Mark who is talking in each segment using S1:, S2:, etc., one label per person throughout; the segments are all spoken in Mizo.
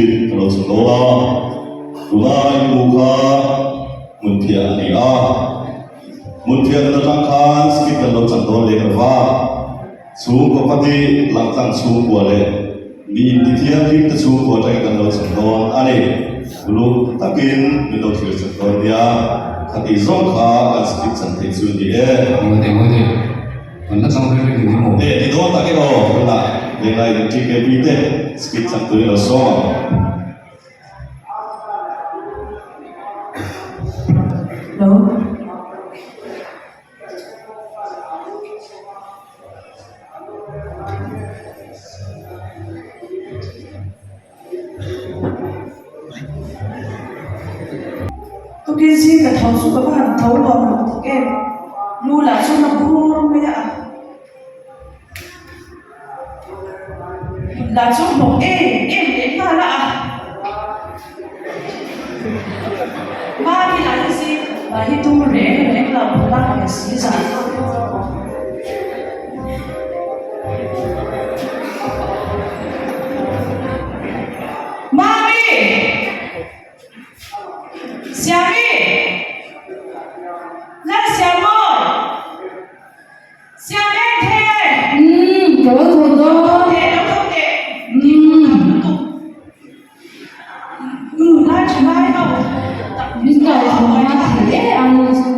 S1: Skit ka lo chhun dawn a, tuna in hmuh kha hmunphiah a ni a. Hmunphiah nun atang khan skit kan lo chan dawn leh lova, chhungkaw pahnih langtlang chhungkua leh mi intithianghlim te chhungkua atangin kan lo chan dawn a ni. Uluk takin min lo thlir chak dawn nia, khati zawng kha kan skit chan theih chu ni e.
S2: Ngawi teh, ngawi teh. Kan la chang reng reng eng emaw?
S1: Leh ti dawn tak emaw tunah Venglai in TKP te skit chang turin lo sawm ang.
S3: Hello. Tukin zing ka tho chu ka va han tho nuam lo tak em, lu lah chu na bur mai a, lah chu hnawk em em leh nghal a, mahni lah hi zing lah hi tum reng reng lo lak leh si zah thlak bawk. Mami! Siami! Lalsiamawi! Siam em the!
S4: Umm, ka lo tho dawn.
S3: Tho teh, lo tho teh. Umm. Umm, lai tha lai ho.
S4: Min kal tho hma thei e ang chu.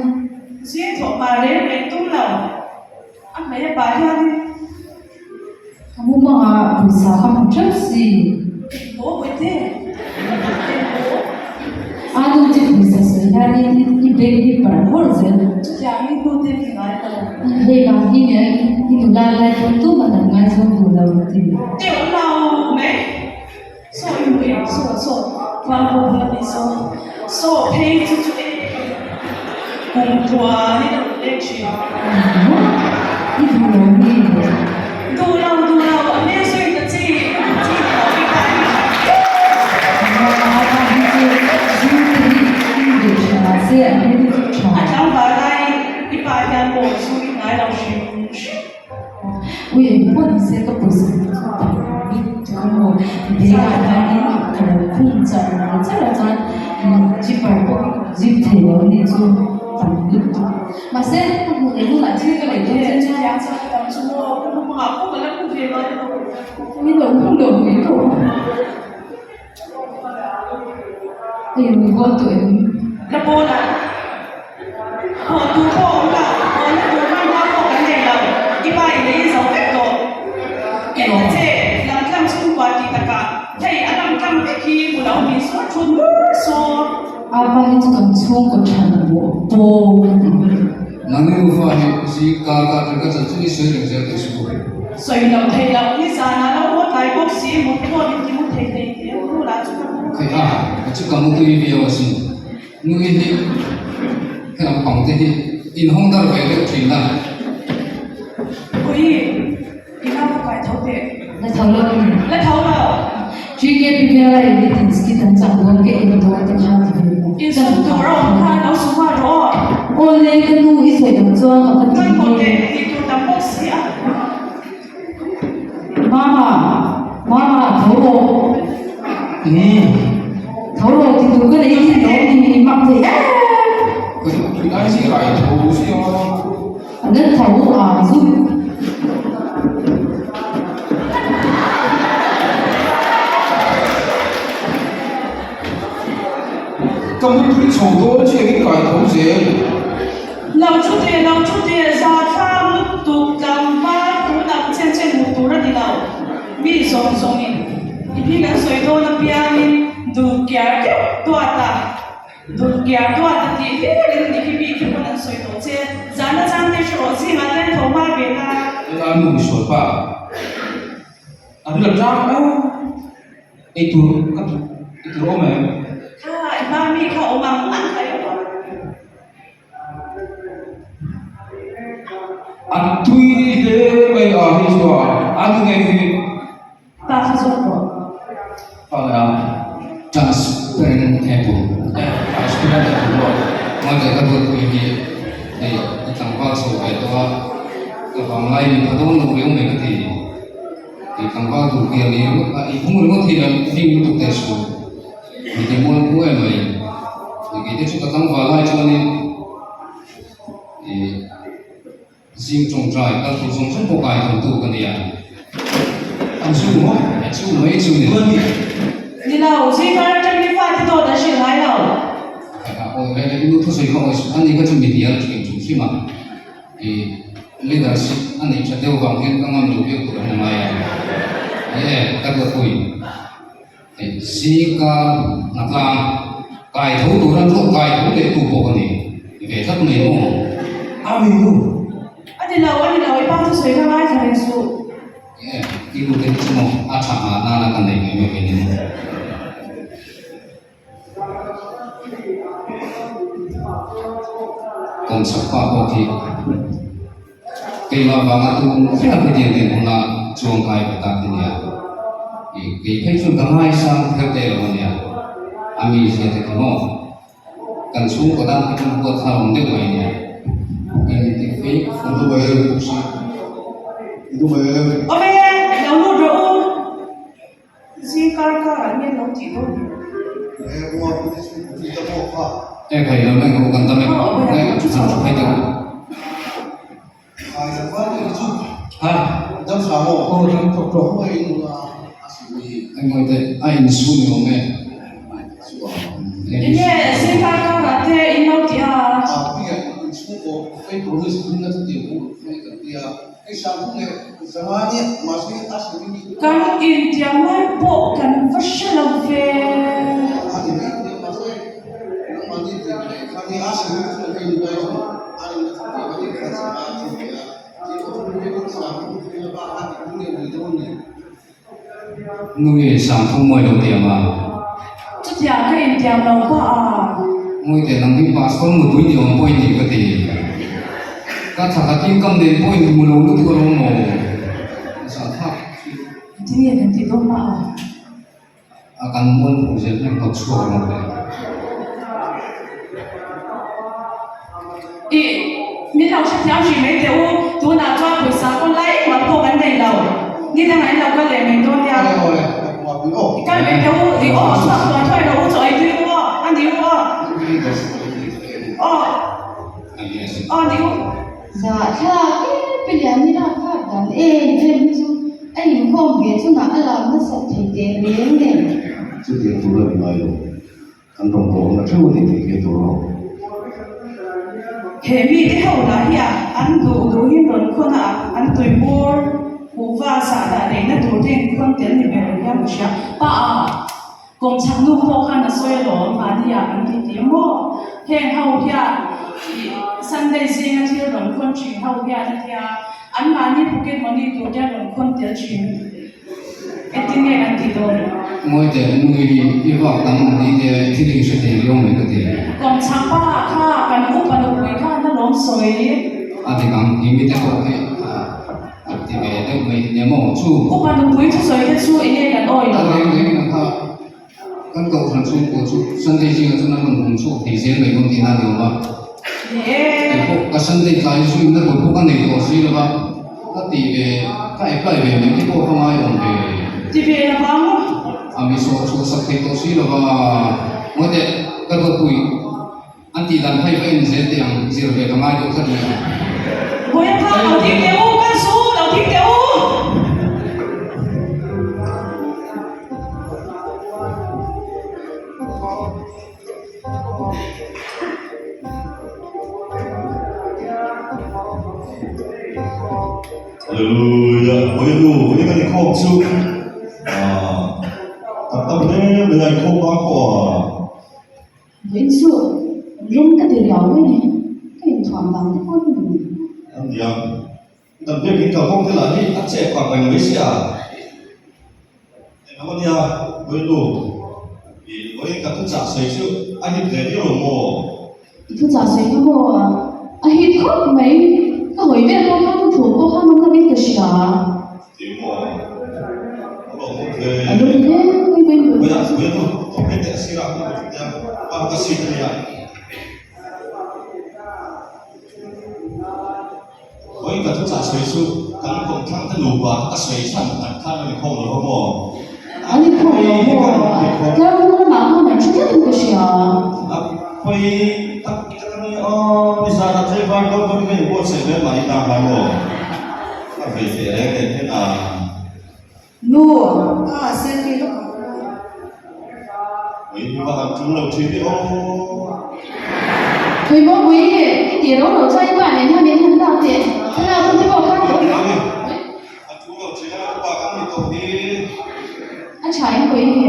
S3: Zing thawh hma reng reng tum lo. A hmei a pah hianin.
S4: Ka mumangah pawisa ka hmu teuh si.
S3: Engmaw Bawihte? Engmaw?
S4: A nu chu pawisa sawi hianin i beng hi parh hawrh zel.
S3: Chutiang i hnute hi ngai lo.
S4: Hei vang hi nge i nula lai pawn tuman an ngaizawng duh lo ti.
S3: Teuh lo mai. Saw i hmu em? Saw saw tluang pawh bula mi saw. Saw phei chu chu e kum tluanin a rawn leng thin.
S4: Engmaw? I duh lo mi?
S3: Duh lo duh lo a hmel sawi ta chi ka duh chi ni lo i kha i kha.
S4: Engmaw a pa hi chu zu te hi in ve tha mahse a hmel hi chu tha.
S3: A tlangval laiin i pa hian pawh zu i ngai lo hrim hrim.
S4: Ui engpawh ni se ka pawisa hmuh chu tam bik tuk a maw bag ah hianin ka lo khung char char a chuan zipper pawh zip thei lo a nih chu tam lutuk mahse ka hmuh leh hunah thil ka lei dawn che chu min lo hmu lo mai tawh hei an vawn tawh em.
S3: La pawn ah pawh tu pawh awm lo pawn na tur hman hma pawh kan nei lo i pa in ei zo vek tawh en ta che lam tlang chhungkua tih takah hei a lam tlang vek hi hmu lo min sawn thut mur saw.
S4: Apa hi chu kan chhungkaw than mawh pawh a ni.
S2: Nangni nufa hi zing kar kar ṭan ka chan chu ni sawi reng zel teh suh.
S3: Sawi loh theih loh ni zanah lo haw tlai bawk si mut pawh min ti mu thei hlei hle u lah chu ka mu.
S2: Thei a, ka chu ka mu tui viau asin. Nui hi helam pang te hi inhawng dar ve deuh thin a.
S3: Ui, i nau ka kai tho teh.
S4: La tho lo ni.
S3: La tho lo.
S4: TKP vela in i tin skit an chak dawn ka en dawn te kha ti ve lo.
S3: In sum tur a awm kha lo su nghal rawh aw.
S4: Awle ka nu i sawi dang chuan ka va ti
S3: Kan
S4: nge.
S3: teh tih tur tam bawk si a.
S4: Mama, mama tho rawh.
S2: Umm.
S4: Tho rawh ti tur ka nei thin lo ni mak thei em.
S2: Ka tui lai si kai tho si a.
S4: An la tho ang chu.
S2: Ka mutui chho dawn chiah in kai tho zel.
S3: Lo thu teh, lo thu teh, za thlang lutuk tlangval tunah chen chen hmuh tur a ni lo. Mi zawng zawngin i hming an sawi dawn apiangin dul kiar deuh duat a, dul kiar duat a tih hlirin i hi mi te pawn an sawi tawh che. Zana chang te hre rawh, zingah te an tho hma ve la.
S2: Ela nu misual pa a ri la tang a, eitur ka duh, eitur a awm em?
S3: Kha i hma mi kha awm ang ang kha i awm.
S2: A tui hle mai a hi chuan a ni ngei hi.
S3: Pa kha zawk rawh.
S2: Pa leh a transparent apple transparent apple pawh ngaithla ka duatpui hi hei i tlangval chho ve tawh a ka vanglai in a dawn lo riau mai ka ti. tlangval duh pian ni ringawt a, i phung ringawt hi lam hlim lutuk teh suh. Mi ti mual phu em mai. Kei te chu ka tlangval lai chuanin ih zing tawngtai kal tur zawng zawng pawh kai thawmtu ka nia. Chu maw? Chu mai chu ni.
S3: Ni lo, zingkar atangin fate dawt an hrilh ngai lo.
S2: Awi reng reng, i nu thusawi kha awi suh, ani kha chu mi hnial thin chung hrim a. I leadership a neih tha deuh vang hian ka ngam lo viau tur hian a ngai a. Ni e, ka duatpui. Hei zingka hna tlang kai tho tur an ruah kai tho leh tu pawh ka ni ve tlat mai maw?
S5: A mi nu.
S3: A ni lo, a ni lo, i pa thusawi kha ngaithla reng suh.
S2: Ni e, i nu te hi chu maw a tha nghah nana ka nei mai mai ve ni maw? Kawmchhak pa pawh khi keimah vanga tun hian hetiang ten huna chuang kai ve tak a nia. Ih kei phei chuan ka ngaisang kher te lo a nia. A mizia te khi maw kan chhungkaw tan khi chuan huat thar awm deuh mai a nia. Engti fei fur bawk si.
S3: Awm e, lo lut rawh u. Zingkar karah nge lo tih dawn ni?
S2: E khai lo neng ho kan tam e neng han thu phei teh u. Ha Engmawite a insu ni awm e.
S3: Enge zingkar karah te in lo tih a? Kan intiam lai pawh kan va hre lo ve.
S2: Nui Sangthum mawi lo tiam a.
S3: Chutiang ka intiam lo pa a.
S2: Mawi teh nang hi pastor mutui ni awm pawh i ni ka ti. Ka thakhat income nen pawh in hmu lo lutuk alawm maw. Zahthlak chu.
S3: Tinge kan ti dawn pa a.
S2: A kan mual pawh zel hian hnawt chhuak rawh le.
S3: Ih, min lo hrethiam hrih mai teh u, tunah chuan pawisa kaw lai engmah pawh kan nei lo. Ni dangah in lo kal leh mai dawn nia. I kal mai teh u, i aw chhuak thuai thuai rawh u, chaw ei tui u aw, a ni u aw. Aw, aw ni u.
S4: Zahthlak em pi lian i lak khat dan em em hi chu a inkhawm ve chungah a lak nasat thei teh reng nen.
S1: Chutiang tur a ni ngai lo. Kan rawn bawhna theuh a ni tih hi tur rawh.
S3: He mite ho lah hi a an duh duhin rawn khawn a, an tuibur kuhva sahdah neihna tur te in khawn tel ni ber hian ka hria. Pa a, kawmchhak nu pawh khan a sawi alawm, mahni ah kan ti ti a maw? Heng ho hian ih Sunday zinga thil rawn khawn thin ho hian a tia, an mahni pocket money tur te an rawn khawn tel thin. Engtin nge kan tih dawn?
S2: Ngawi teh, nui i vak tam ang tih te thil i hre thei viau mai ka ti.
S3: Kawmchhak pa kha kan upa nupui khan a lawm sawi.
S2: A dik ang tih mite pawh hi a ti ve deuh mai nia maw chu.
S3: Upa nupui thusawi te chu enge kan awi lo?
S2: A reng reng ang kha kan kohhran chhungkua chu Sunday zingah chuan an rawn hung chhuak thei zel mai dawn tihna a ni awm a. Keipawh ka Sunday tlai zuina tur pawh ka nei tawh si lo va, ka ti ve, ka apply ve mai te pawh ka ngai awm ve.
S3: Ti ve lo vang.
S2: A mi sawh chhuah sak thei tawh si lo va, ngawi teh, ka dawtpui an tih dan phei va en zel teh ang, zir ve ka ngai deuh tlat mai a.
S3: Vawiin kha lo thing teh u, ka zu lo thing teh u.
S1: Hallelujah Vawiin nu vawiin kan inkhawm chu ah tak tam hle mai a inkhawm bang pawh a.
S4: Vawiin chu lung ka ti riau mai ni ka inthuam vang te pawh ni mai.
S1: An nia kan biakin kalkawng te lah hi a chep ang reng mai sia. Englo ania Vawiinu, i vawiin ka thuchah sawi chu a hit ve viau lo maw?
S4: I thuchah sawi kha maw? A hit khawp mai, ka hawi vel pawh khan thu pawh khan awm lovin ka hria.
S1: Ti maw? A lawm awm hle.
S4: A lawm hle mai Vawiinu.
S1: Vawiin Vawiinu, tawp mai teh a sirah khan ka tia, pa ka seat a nia. Vawiin ka thuchah sawi chu. Kan kawmthlang te nupa ka sawi chhan tak khan an inkhawm lo va maw?
S4: An inkhawm lo maw? Tlar hnu lamah khan an hre tlat in ka hria.
S1: A pawi tak tak a ni aw, nizanah tlaivar dawn dawn ka inbuatsaih vel mahni tan khan maw? Ka vei teh reng nen hian a.
S5: Nu, a selfie lawk ang aw.
S1: Ui, mi va han tul lo thin i aw.
S4: Thui maw pui hi, i tih ro lo chuan i pa nen hian min han lak teh. Thlalak hun te pawh khan ka awm ang.
S1: A tul lo thin a, upa kan ni tawh hi.
S4: A tha in pui hi.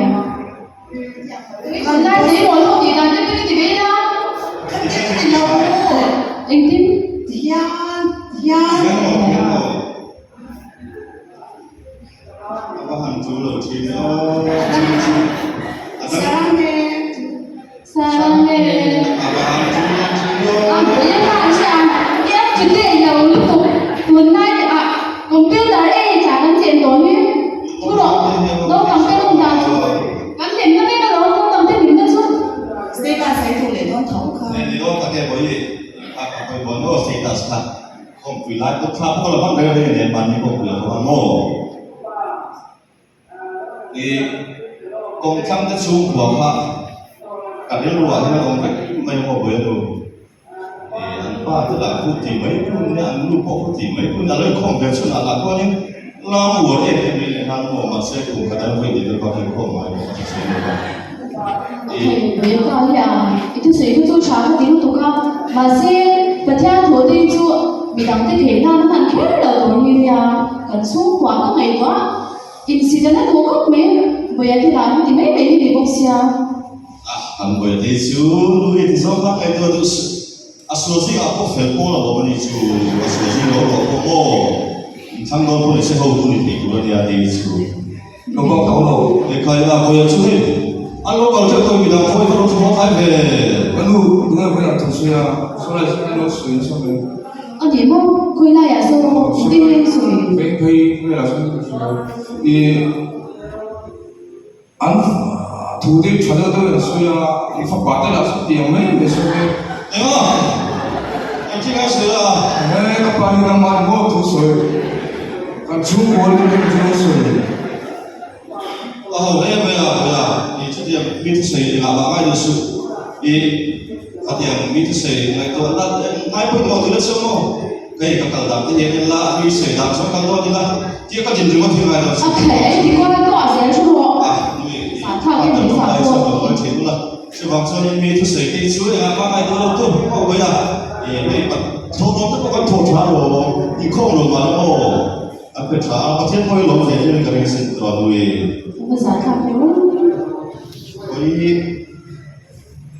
S4: Kan lai zei mawl ho tih dan te pawh i ti ve ila.
S5: Kha ti ka ti lo.
S4: Engtin?
S5: Tihian, tihian.
S1: Tihian maw, tihian maw. A va han chu lo thin e aw.
S5: Sarang e.
S4: Sarang e.
S1: A va han chu lo thin e aw.
S4: A pui a khan che a, i up to date lo lutuk tunlai ah computer ei tla kan chen tawh hi thu rawh naupang te lawm dan chu kan hlimna vek alawm naupang te hlimna chu.
S5: Status ei tur leh dawn tho kha.
S1: Ni dawn tak e bawihi a pawimawh maw status kha. Kawngpui lai pawh thla pawh ka lo hman reng reng nen mahni kawngpui a hawng ang maw? I kawngthlang te chhungkua kha ka rilru ah hian a awm vek mai maw buai nu? I an pa te lah khu ti mai phun nia an nu pawh khu ti mai phun a lo inkhawm ve chhun ah lah chuanin lam uar em em mai leh nghal maw mahse kum khat an vawi nih vel bak inkhawm ngai pawh a hre chhung lo va.
S4: Thei ve ta hi a, i thusawi kha chu tha ka ti lutuk a, mahse Pathian thu te hi chu midangte theih nan a hman kher lo tur hi nia, kan chhungkua ka ngaihtuah insit a na duh khawp mai, Bawia te lah hi ti mai mai hi ni bawk sia.
S1: A, kan Bawia te hi chu nu hi ti zawng kha ngaihtuah duh suh, a sual zingah pawh fel pawl a awm a nih chu, a sual zing lo tawh pawh maw, inthlang dawn pawh ni se hotu ni thei tur a nia tih hi chu.
S6: Lo bak tho lo.
S1: Ekhai a vawi a chu hei. An lo kal teuh tawh midang khawi ka lo thu haw tlai ve.
S6: Ka nu tunge vawi ah thu sawi a, saw lai saw lo sawi nasa mai.
S4: A ni maw, khawi lai ah saw engtin nge i sawi?
S6: Veng phei vel ah sawn ka sawi a, i an thu te tha deuh deuh in a sawi a, i fapa te lah saw tiang mai mai sawi te.
S1: Eng a? Engtin nge a sawi a?
S6: He ka pa hi nangmah ni maw thu sawi. Kan chhungkaw rin em chu an sawi.
S1: A ho hle mai a, Puia, i chutiang mi thusawi engah mah ngai duh suh. I khatiang mi thusawi ngaihtuah nat ngai pawimawh tih la chiang maw? Kei ka kal dan te hian en la, mi sawi dan chuan kal dawn ila, tia ka din ringawt hi ngai lo
S4: A khaih a inti kual a tuah zel thu rawh.
S1: A, nui, i partner dawng lai chuan lo ngawi thin ula. Chuvang chuanin mi thusawi te hi chu engah mah ngaihtuah lo tur ho mai a, i hei pat tho dawn te pawh kan tho tha lo, inkhawm lo mah la maw, an pe tha a, Pathian pawh hi lawm ve hian ka ring sin tawh nui.
S4: Ka zah thlak hle mai.
S1: Khawi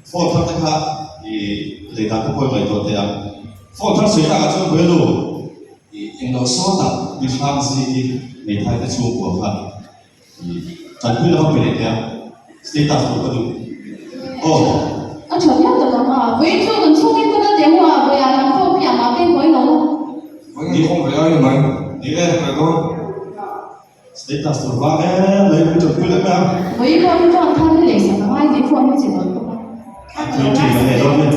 S1: phone thar te kha i lei dan te pawh i ngaihtuah teh ang. Phone thar sawi takah chuan buai lo, i englo saw tak mi hrang zing hi hmeithai te chhungkua khan Tanpui lama pe leh teh a, status tur ka duh. Aw.
S4: A tha viau tak ang a, vawiin chu kan chhungin ka kal teh hu a, vawiah kan khawm hi amah peng hawi lo.
S6: Vawiin kan khawm ve a ni mai.
S1: Ni e.
S6: Ka dawn.
S1: Status tur vang em mai pui tanpui leh mai ang.
S4: Vawiin pawh hi chuan thar hi lei sak a ngai tih phone hi chi dawn bawk a.
S1: Tui ṭin a nei dawn e.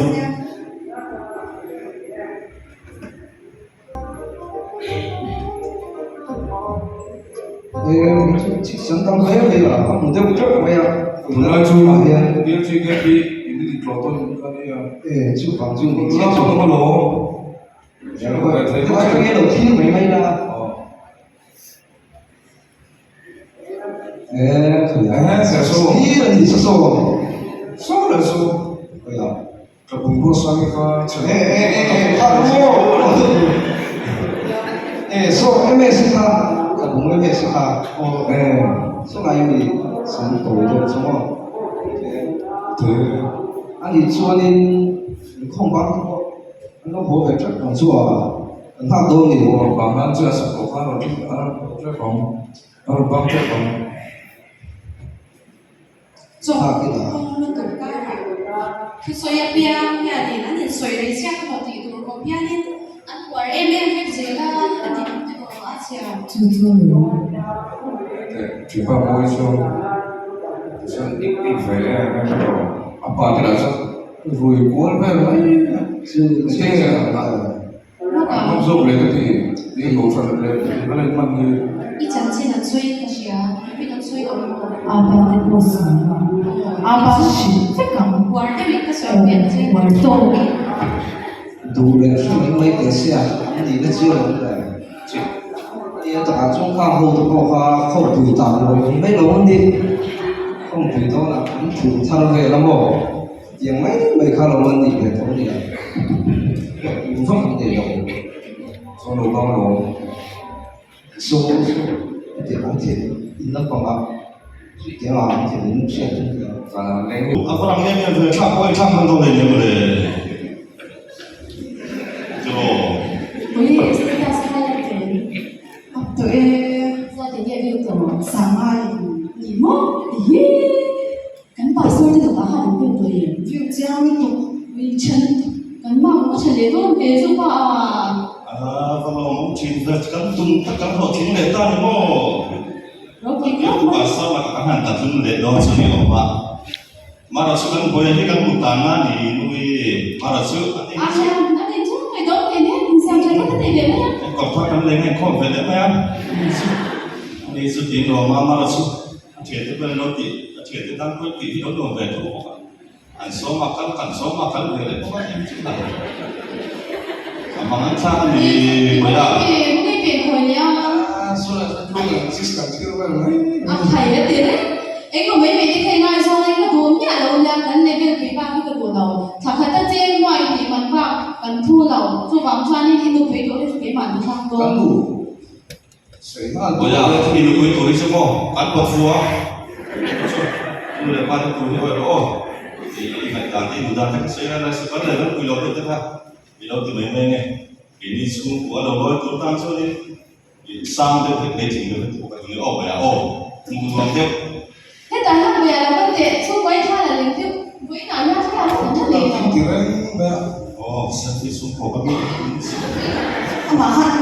S6: Tunlai chu BLGKP in in tlawh tawn kha nia. Tunlai chu awm alawm. Ka bungrua sang hi kha chhe
S7: E e e e kha e so ms kha ka bung ms kha o e so ngai mi sam to deuh chu maw
S6: te
S7: ani chuanin khawng bang te pawh an lo haw ve tlat ang chu a kan nghak dawn ni
S6: aw bang nan chu a sak tawh khan rawn a rawn tep ang a rawn bang tep ang.
S5: Chawhmeh lutuk karah thusawi apiang hianin an insawi rei chiah emaw tih tur khawp hianin an uar em em vek zel a, a dik emaw a chhia.
S4: Chu chu a ni lo.
S6: Thipa mawi chu tichuan ik ik ve em em tawh a pa te lah chuan rui kual vel mai a.
S7: Chu chu.
S5: lutuk a.
S6: An ngam zawk leh ka ti, i kohhran leh a la inhman hi.
S5: I chanchin an sawi ka hria, min an sawi awm maw?
S4: Apa te pawh sawi lo. Apa hrilh vek ang.
S5: Uar deuhin ka sawi ve ang che.
S4: Uar tawkin.
S7: Duh leh hre mai mai teh sia, an nihna chu a lo le. Nia takah chuan khang ho te pawh kha khawmpui tan lo ni mai lo an ni. Khawmpui dawnah an thu thar vel a maw? Tiang mai mai kha lo an nih ve tho nia. Huat vak an nei lo.
S6: Chuan lo bang lo.
S7: So hetiang an thil in lampangah hetiang ah an thil in hriat chu nia.
S1: A va rang em em ve, thlak pawh i thlak hman dawn leh maw le. Tiraw.
S5: Ui, status kha la tel.
S3: Up tawh e.
S5: Zat enge view tawh?
S3: Sanga in.
S5: Ni maw? Ehe. Kan pastor te tukah khan an view tawh em?
S3: View chiang lutuk.
S5: Ui, tha lutuk. Kan mak a tha leh dawn ve chu pa a.
S1: A va lawmawm thin ve, kan tum tak kan hlawhtling leh ta ni maw?
S5: Ropui khawp mai.
S1: Pastor lakah kan han tla tlum leh dawn chu ni awm a. Mara chu kan buai hi kan hmu tan na ni nui Mara chu a ni
S5: A hian a nei chu mai dawn thei nen insiam tha tak a nei ve mai a.
S1: Kawr thar kan lei ngai khawm ve leh mai a. A ni chu tiin nuam a Mara chu a thiante pawh an lo tih a thiante tan pawh tih hi lo nuam ve tho bawk a. An sawm a kal kan sawm a kal ve leh bawk a eng chu a a mang an thlak a ni mai a.
S5: A thai a ti reng. Eng lo mai mai te kha i ngaizawng a, ka duh miah lo nia, kan level pui bak hi ka duh lo. Thla khat a cheng nuai tih man bak kan thu lo. Chuvang chuanin i nupui tur hi chu keimah ni thlak dawn.
S1: Awia, i nupui tur hi chu maw kan pawt fu a, chu nu leh pa te tur hi awih rawh aw tih i ngaihdan te i duh dan te kha sawi reng a, kan level pui lo deuh te kha i lo ti mai mai nge. Keini chhungkua lo lawi tur tan chuanin i sang deuh hlek leh thing deuh hlek te pawh ka ti mai aw awia aw hmuh nuam deuh.
S5: Hetah hian vawiah lo kal teh, chhungkua i thla la lem deuh, vawiinah hian thla la kan la nei lo.
S1: Aw, selfie chhungkua ka mi.
S3: Amah khan.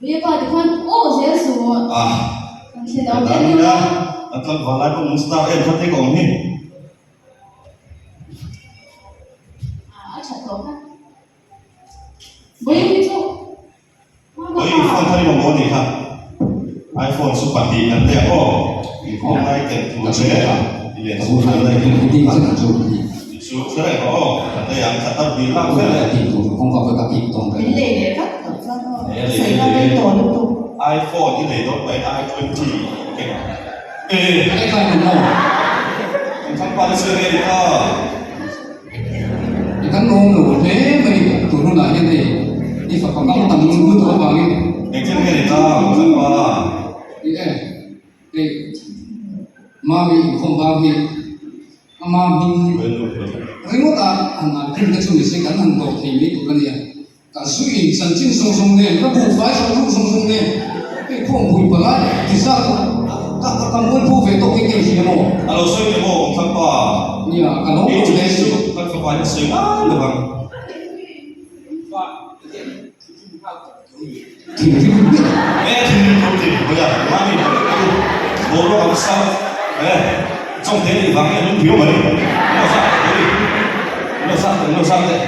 S5: Bia pa ti khan aw zel su kan thlen lo deuh deuh a. A that tawh kha. Vawiin hi chu
S1: Oi phone thar i mamawh anih kha iPhone chu pahnih kan leh aw inkhawm lai ken tur che i leh chu kan leh chu hre reng rawh aw kan lei ang khat a bil lak vel e
S3: Min lei leh vat loh chuan aw sawi na rei tawh lutuk.
S1: iPhone i lei dawn pawhin i twenty keng ang e. Thangpa te chu enge ni ta.
S2: I kan awm lo hle mai tun hunah hian hei i fapa kam tam lutuk avangin
S1: Engtin nge ni ta kan pa?
S2: I e hei Mami inkhawm bang hi ama hming ringawt a han an khum te chu ni se kan han dawr thei mai tur a nia. Ka zu in chanchin zawng zawng nen, ka buhfai zawng zawng zawng zawng nen, hei khawngpui palai ti zat ka ka ka mualpho ve tawk hi ka inhria maw?
S1: A lo sawi teh maw Awmthlang pa?
S2: Nia, ka lo
S1: Kei
S2: lo
S1: chu
S2: hle
S1: chu kan fapa hi a sawi ngai lo ang.
S2: Thinrim miah.
S1: E thinrim tur ti hawi a, mami boruak a va sang e, chawngte nih vang hian lung phiau mai, lo zak teh teh lo zak teh lo zak teh.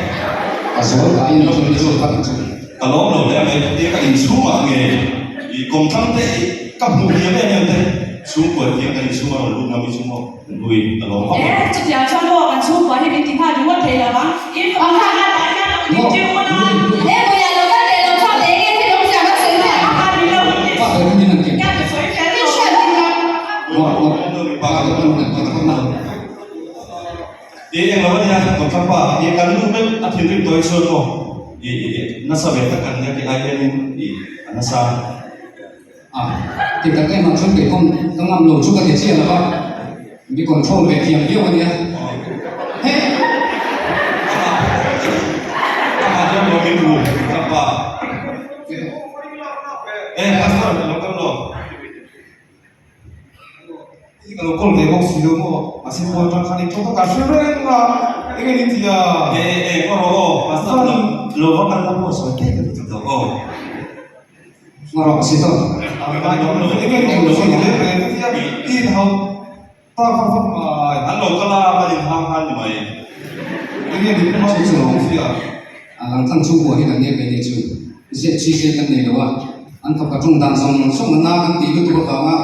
S2: A zual ka in chu ni chu ka ti chu.
S1: Ka lawm lo hle mai, tia ka inchhungah nge i kawmthlang te i ka hmuh hliam em em te chhungkua tiang ka inchhung a rawn lut ngam i chu maw nui ka lawm vak lo.
S3: E chutiang chuan maw kan chhungkua hi min ti nghal ringawt thei lo ang, i fapa kha a tah hian lo dik tir hun a.
S5: E vawiah lo kal leh lo chhuak leh nge thil awmzia kan sawi mai ang.
S3: A ni lo hi
S2: Pa ber min an keng.
S3: ka ti sawi fel
S5: Thil
S3: lo.
S5: hriat dik lo.
S1: I eng lo ania kawmthlang pa i kan nu meuh a thinrim tawi chuan maw i nasa ve tak kan nia tih ai hianin i a nasa.
S2: A ti tak em ah chuan kei pawn ka ngam lo chu ka ti chiah lo va, mi control ve thiam viau ania. He!
S1: Amah hian lo min ru kawmthlang pa. E pastor lo kal lo.
S6: I ka lo call ve bawk si lo maw? Mahse pawn atang khan engthawk tak a hre reng a, eng nge ni ti a?
S1: E e aw rawh aw, pastor lo lo va kal la maw sawi teh ka ti tawh aw.
S2: Ngarawh si tawh.
S1: An lo kal a, kan inhang khan ni mai.
S2: Chu chu a langtlang chhungkua hi kan nia kei ni chu zep chi zep kan nei lo a, an fapa ṭawng dan zawng zawng a na kan tih lutuk avanga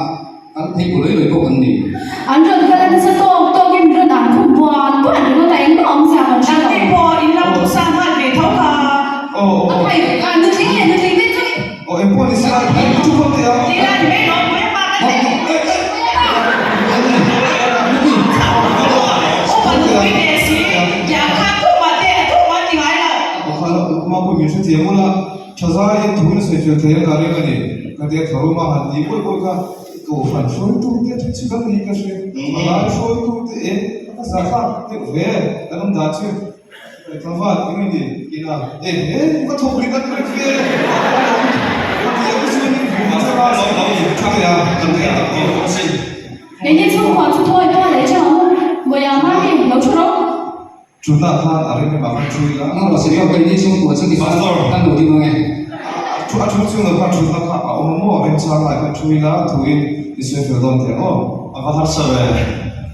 S2: kal phei bu lawih lawih bawk an ni.
S4: An rawn kal a nasa tawk tawkin rawn an khum buan buan ringawt a, engmah awmzia kan hre lo.
S3: Nangni pawh in lo duhsang nghal ve tho kha.
S5: A phei a nutling leh nutling te chu.
S6: Aw engpawh ni sela thu phawt teh a.
S3: Ti la ni mai lo, mai pa kan nei. Upa nupui ve si, tiang khan tumah te a tumah ti ngai lo.
S6: Mapui min hrethiam ula, tha zai in thu in sawi fel thei a ka ring a ni. Ka tia tharuma han ti buai buai kha Kohhran hruaitu te chu chu kan ni ka hria. Palai hruaitu te e ka zahthlak deuh ve kan awm dan chu. Tlangval eng nge ni ina e he ka thawk ri kan ri ve ka ti a chuan in hmu a lo lo tha te a kan te a ti a sin.
S5: Keini chhungkua chu thawi pawh leh tha ang u, Vawiah hma hi lo thu rawh.
S6: Chutah khan a ring lamah khan thu ila.
S2: Ang rawh si pawh keini chhungkua chu tikhan kan lo ding ang e.
S6: A thu chung lo khan thutna kha a awm a maw remchang lai khan thu ila thuin i sawi fel dawn teh aw.
S1: A va harsa ve.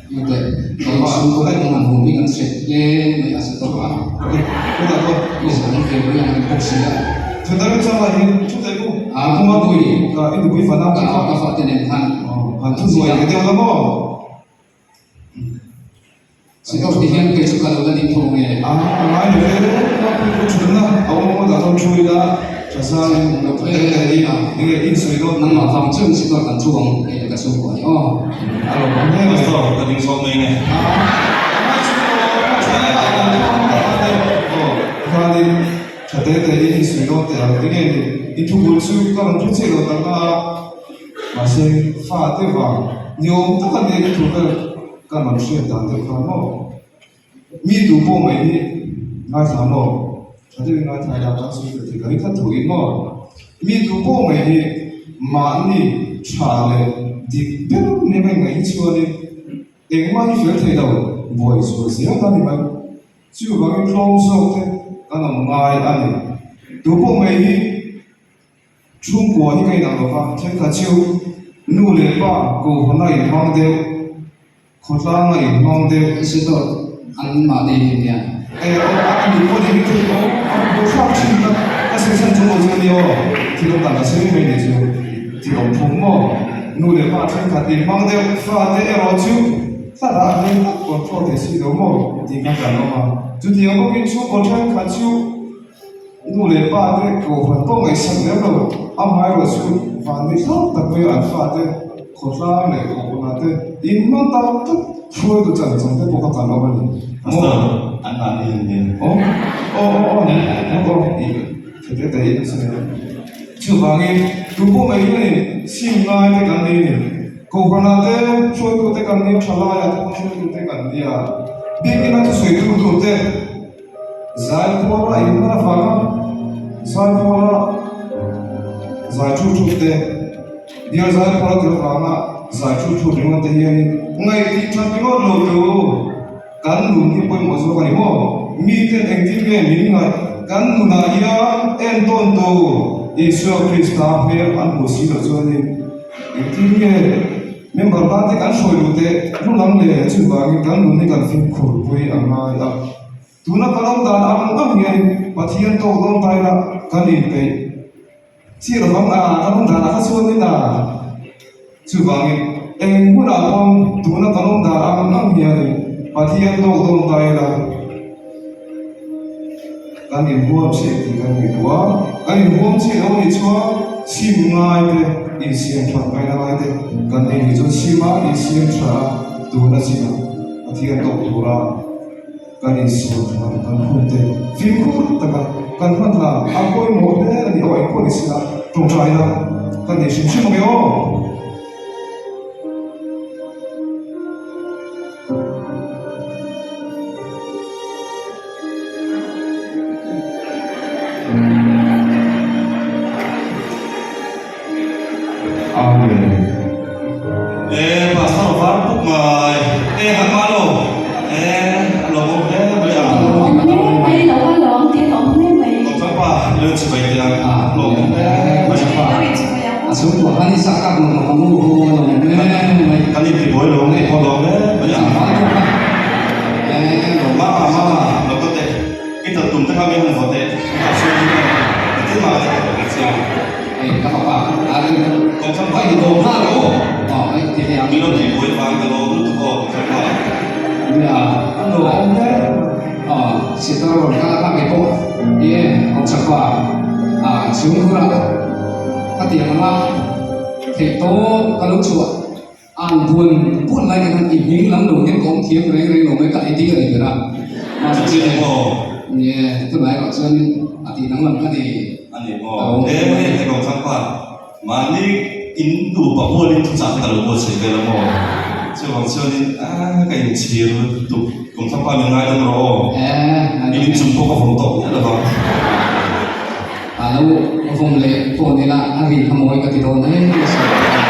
S2: Mate, kei chhungkaw vek ang han hum hi kan hre hle mai a se tawp a. I zan ve mai ang bawk si a.
S6: Thutna remchang lai hi thu teh u.
S2: A nupui
S6: I nupui fana
S2: ka ka fate nen khan
S6: han thu zuai ve deuh la maw.
S2: Sitawp ti hian kei chu ka lo la ding tho nge.
S6: A ngai lo ve u thutna a awm a dah dawn thu ila tha zangin
S2: lo
S6: teh teh hi enge in sawi dawn.
S2: Nangmah vang chuan sitawp kan thu ang kei leh ka chhungkua hi aw.
S6: A lo awm hle mai.
S1: Pastor ka ding zawk mai nge.
S6: A ngai chu aw khanin tha teh teh hi in sawi dawn teh ang enge ni i thubul chu ka rawn thu chiah lo tak na a. Mahse, fate vang ni awm tak a nia i thu vel ka rawn hriat dan deuh kha maw? Mi tu pawh mai hi ngaithla maw? Tha deuhin ngaithla ila kan sawi fel thei ka ring khat thuin maw? Mi tu pawh mai hi mahni tha leh dik ber nia ka ingaih hi chuanin engmah hi fel thei lo, buai zual zel a ni mai. Chuvangin tlawm zawk te kan awm ngai a ni. Tu pawh mai hi. Chhungkua hi ka inang lo va, thenkhat chu nu leh pa kohhran a inhmang deuh, khawtlang a inhmang deuh.
S2: I si tawh an mahni hi nia.
S6: E aw a ni pawh ni thei aw a bu thlak thin tak ka sawi chhan chu aw chu ania aw thil awm dan ka sawi mai ni chu thil awm phung maw nu leh pa thenkhat inhmang deuh fate erawh chu thla dah hle tak control thei si lo maw tih kha kan awm a chutiang bawkin chhungkaw thenkhat chu Nu leh pa te kohhran pawh ngaihsak lem lo, amaherawh chu vanni hlauh tak mai an fate khawtlang leh kohhran te in hmang tak tak hruaitu chan chan te pawh kha kan awm a ni.
S1: Pastor, an mahni in nia.
S6: Aw, aw, aw, aw, aw, aw, i tha te te in a sawi a. Chuvangin, tu pawh mai hianin sim ngai te kan nei a ni. Kohhranah te hruaitu te kan nia, thalaiah te pawh hruaitu te kan nia. Biakina thusawitu tur te. Zaipuala inhman avanga Zaipuala zai thu thut te, bial Zaipuala tel avanga zai thu thut ringawt te hianin ngaih tih that ringawt lo tu kan nun hi pawimawh zawk a ni maw? Miten engtin nge min ngaih kan nunah hian entawn tu Isua Krista hmel an hmuh si loh chuanin engtin nge member tan te kan hruai duh teh hnung leh chuvangin kan nun hi kan fimkhur pui a ngai a. Tuna kan awm dan ang ang hian Pathian tawk dawn ta ila kan inpeih chiah lovang a, kan awm danah kha chuan in a. Chuvangin eng hunah pawn tuna kan awm dan ang ang hian Pathian tawk dawn ta ila kan inhuam chiah tih kan ngaihtuah a, kan inhuam chiah lo nih chuan sim ngai te, insiam that ngaina ngai te kan nei nih chuan sim a, insiam tha a, tuna chinah Pathian tawk tura. Kan insual thlan kan hun te fimkhur taka kan hman hlan a pawimawh hle a ni aw engpawh ni sela tawngtaina kan nei hrim hrim ang e aw. Amen.
S1: E pastor var puk mai e han ma lo e lo awm hle mai a.
S5: Awm hle mai lo a lawm tih awm hle mai.
S1: Doctor pa lo chi mai te a lo awm hle mai.
S2: nawk nawk ang u haw a lawm em mai.
S1: Kan intibuai lo ang tih pawh lawm em mai ang.
S2: Tlangval pawh kha eh lawm.
S1: Mama mama lo ka teh i tat tum te kha min han vaw teh ka chhung hi ka engtin mah ka ti tawh lo che.
S2: Hei ka fapa a rin
S1: Kawng thlang
S2: ka in dawm nghal aw aw hei ti thei ang.
S1: Min lo tihbuai vang ka lawm lutuk aw kawng thlang pa.
S2: Nia
S6: A lawm hle.
S2: Aw sitar rawn kal a kha kei pawh ni e kawng thlang pa a chhungkhur ah ka tiang anga theih tawp ka lo chhuah An buan buan lai te khan i hming lam lo hian ka awm thiam reng reng lo mai ka edit a ni ber a. Mahse
S1: Chuti ni maw?
S2: Ni e, tunah erawh chuanin a tih danglam ka ni.
S1: A ni maw? He hei he kawng thlang pa mahni in nupa hualin thuchah te ka lo buatsaih vel a maw? Chuvang chuanin a ka inchhir lutuk kawng thlang pa min ngaidam rawh aw.
S2: Eh,
S1: I inchung pawh ka vawm tawh miah lo vang.
S2: A lo vawm leh pawh ni la a ri kha mawi ka ti dawn em a sawi ta a.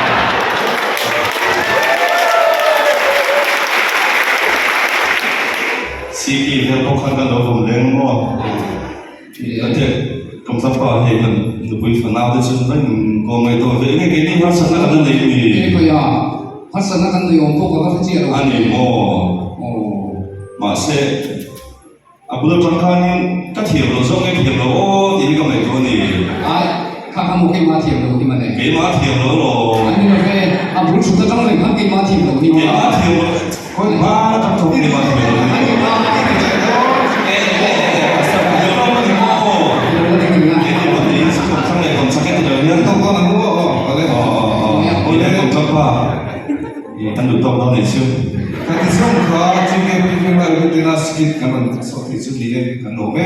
S1: CP vel pawh khan kan lo vawm leng maw? Kan teh Kamthang pa hei kan nupui fanau te chu reng kawng ngaihtuah ve nge keini harsatna kan la nei mi?
S2: Kei pawh a, harsatna kan nei awm pawh ka va hre chiah lo.
S1: A ni maw?
S2: Aw.
S1: Mahse. A bul atang khanin ka thiam lo zawk nge thiam lo aw tih hi ka ngaihtuah a ni.
S2: Ai, kha kha maw keimah thiam lo hi mawle.
S1: Keimah thiam lo law.
S2: A ni lo ve, a bul thut atang reng khan keimah thiam lo hi maw.
S1: Keimah thiam lo, khawi hma atang tawh keimah thiam lo hi.
S2: A ni lo.
S1: Thiam lo a ni maw.
S2: Thiam lo a ni reng a.
S1: Keini pahnihin chu kawm thlang leh kawm chak e ti lo hian.
S6: Tawk dawn ang u aw, awle.
S1: Aw aw aw, awle kawm chak pa. Kan duh tawk dawn nih chu.
S6: Ka ti zawng kha GKP Veng Lai Rutina skit kan rawn sawh thei chu ni e, kan lawm e.